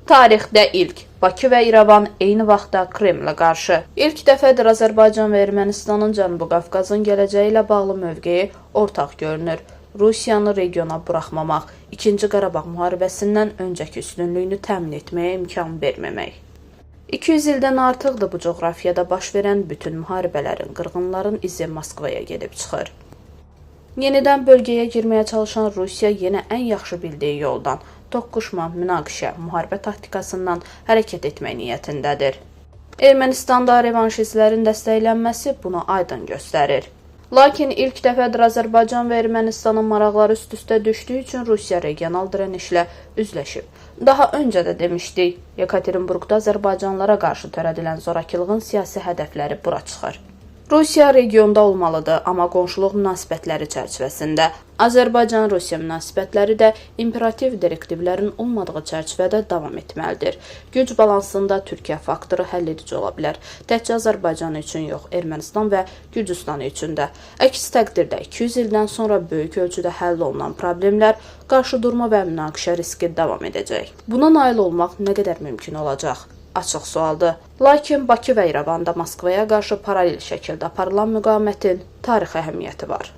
Tarixdə ilk Bakı və İrəvan eyni vaxtda Kremlə qarşı. İlk dəfədir Azərbaycan və Ermənistanın Cənubi Qafqazın gələcəyi ilə bağlı mövqeyi ortaq görünür. Rusiyanı regiona buraxmamaq, İkinci Qarabağ müharibəsindən öncəki üstünlüyünü təmin etməyə imkan verməmək. 200 ildən artıqdır bu coğrafiyada baş verən bütün müharibələrin, qırğınların izi Moskvaya gedib çıxır. Yenidən bölgəyə girməyə çalışan Rusiya yenə ən yaxşı bildiyi yoldan, toqquşma, münaqişə, müharibə taktikasından hərəkət etmək niyyətindədir. Ermənistanda revanşistlərin dəstəklənməsi bunu aydın göstərir. Lakin ilk dəfədir Azərbaycan və Ermənistanın maraqları üst-üstə düşdüyü üçün Rusiya regional dirənişlə üzləşib. Daha öncə də demişdik, Yekaterinburqda azərbaycanlılara qarşı törədilən zorakılığın siyasi hədəfləri bura çıxır. Rusiya regionda olmalıdır, amma qonşuluq münasibətləri çərçivəsində. Azərbaycan-Rusiya münasibətləri də imperativ direktivlərin olmadığı çərçivədə davam etməlidir. Güc balansında Türkiyə faktoru həlledici ola bilər. Təkcə Azərbaycan üçün yox, Ermənistan və Gürcüstan üçün də. Əks təqdirdə 200 ildən sonra böyük ölçüdə həll olunan problemlər, qarşıdurma və münaqişə riski davam edəcək. Buna nail olmaq nə qədər mümkün olacaq? Açıq sualdır. Lakin Bakı və İrəvanda Moskvaya qarşı paralel şəkildə aparılan müqavimətin tarixi əhəmiyyəti var.